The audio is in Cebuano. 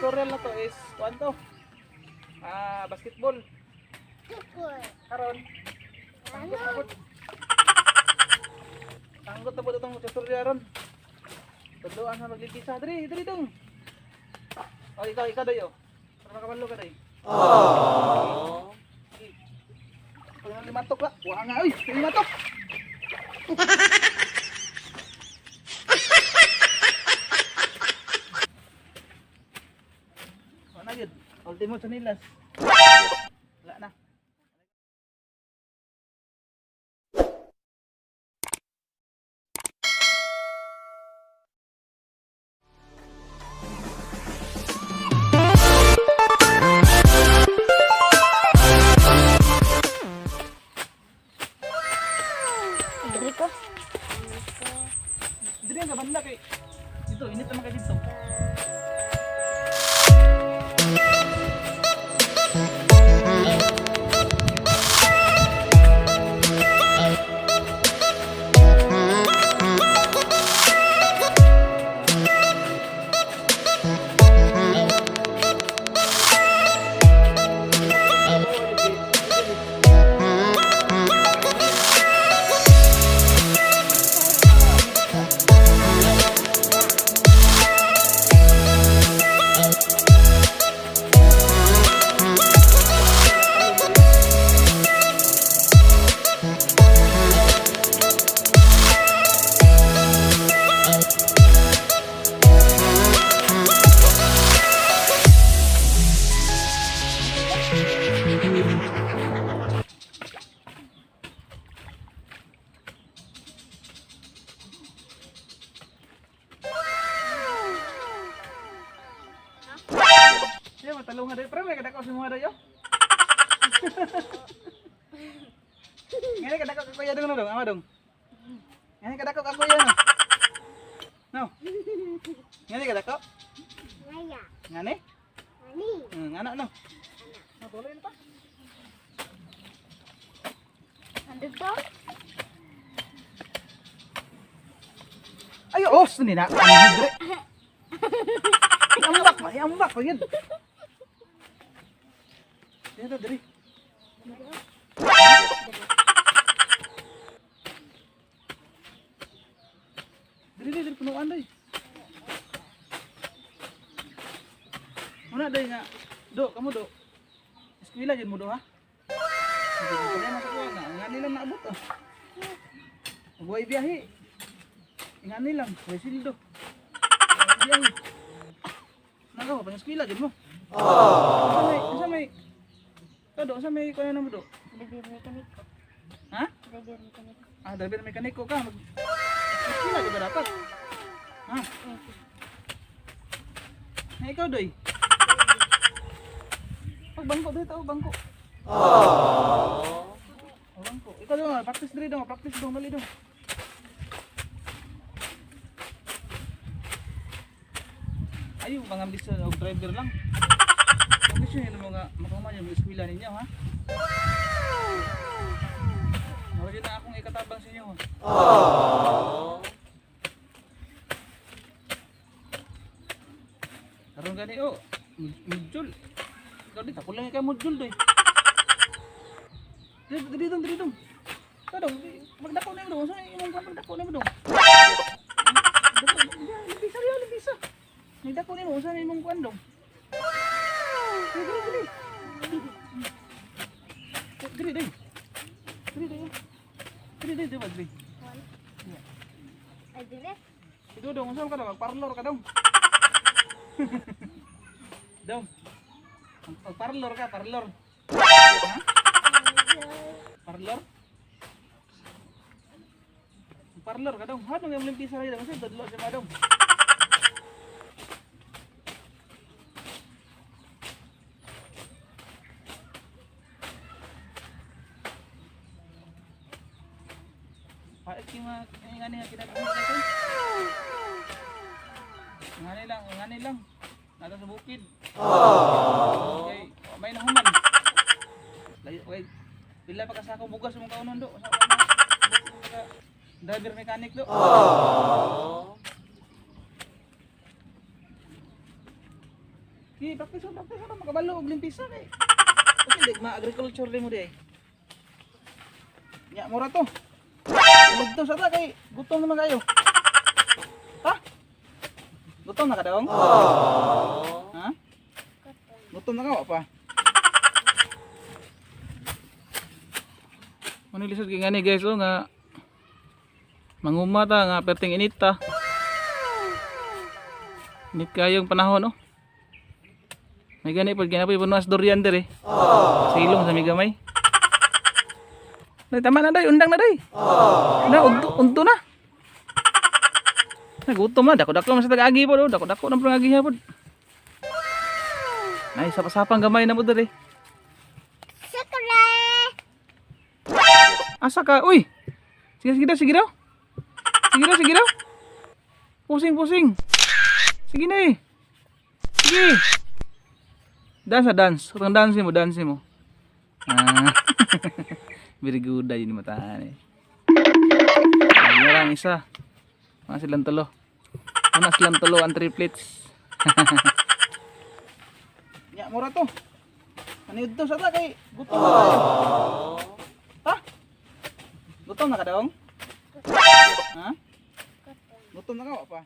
Tutorial na to is kuan to. Ah, basketball. Karon. Tanggot na pud. Tanggot na pud itong tutorial ron. Tudloan sa maglimpisa. Diri, diri dong. Oh, ikaw, ikaw dayo. Para makabalo ka day. Aww. Pag limatok la, wa nga oy, limatok. Wala na yun. Ultimo chanilas. Wala na. Dili ko. Dili ang banda kay dito, init naman kay dito. Siya matalong nga pero may kadako sa mga dayo. Ngani kadako ka kuya dong no dong, ama dong. Ngani kadako ka kuya no. No. Ngani kadako? Ngaya. Ngani? Ani. Ngana no. Matuloy na pa. Andito? Ay, oh, sini na. Ang hidre. Ambak, ay ambak pa yun. Dito, diri. Diri, diri, diri, punuan day. Muna day nga. Do, kamu do. Eskwela dyan mo do ha? Hindi ko problema sa kuha nga. Nga nilang naabot ah. Buhay biyahe. Nga nilang, may sildo. Buhay biyahe. Nagawa, pang eskwela dyan mo. Asa may, asa may, ikaw do, asa may kuya na mo do? Driver mekaniko. Ha? Driver mekaniko. Ah, driver mekaniko ka. Mag eskwela di ba dapat? Ha? Na ikaw doy. Pag bangko dito, oh, bangko. Oh, bangko. Ikaw dong, ah, practice diri dong, practice dong, dali dong. Ayo, mga ambisyon og driver lang. Ambisyon yun mga makahuman yung eskwela ninyo, ha? Mura na akong ikatabang sa inyo. Ha? Karon gani oh, mudjol. Ikaw dito, kulang ka mudjol doy. Dili dili dong, dili dong. Ikaw dong, magdako na mo dong. Sa imong kan magdako na mo dong. Lebisa riyo, lebisa. Nagdako nimo, unsa na imong kuan dong? Dili dili. Dili dili. Dili dili. Dili dili dili dili. Ay, dili. Ito dong, unsa man ka dong? Magparlor ka dong. Dong. Magparlor ka, parlor. Ha? Parlor? Parlor ka dong. Hadong yung limpisa rin dong. Kasi tudlo siya madong. Paik yung mga nga nga kinagawa natin. Ngani lang, ngani lang. Nasa sa bukid. Okay, may nahuman. Layo, okay. Pila pa ka sakong bugas mong kaunon do. Sa ka na driver mechanic do. Sige, practice mo, practice mo. Makabalo og limpisa kay. Kasi di ma-agriculture mo di ay. Nya, mura to. Gutom sa ta kay gutom naman kayo. Ha? Gutom na ka dong? Ha? Gutom na ka wa pa? Ano lisod kay ngani guys, oh, nga manguma ta nga perting init ta. Init kayong panahon, oh. May gani pag ginapoy puno as durian dere. Silong sa migamay. Day, tama na day, undang na day. Na unto, unto na. Nagutom na, dako-dako man sa tag-agi po, oh. Dako-dako na po ang agi po. Ay, sapa-sapang gamay na mo dere. Sukre! Asa ka? Uy! Sige, sige daw, sige daw. Sige daw, sige daw. Pusing, pusing. Sige na eh. Sige. Dance ah, dance. Utang dance mo, dance mo. Ah. Very good ay yun mataan eh. Ayun lang isa. Mga silang tulo. Una silang tulo ang triplets. Nya, mura to. Ano yun to sa ta kay gutom na tayo. Ha? Gutom na ka dong? Ha? Gutom na ka wa pa?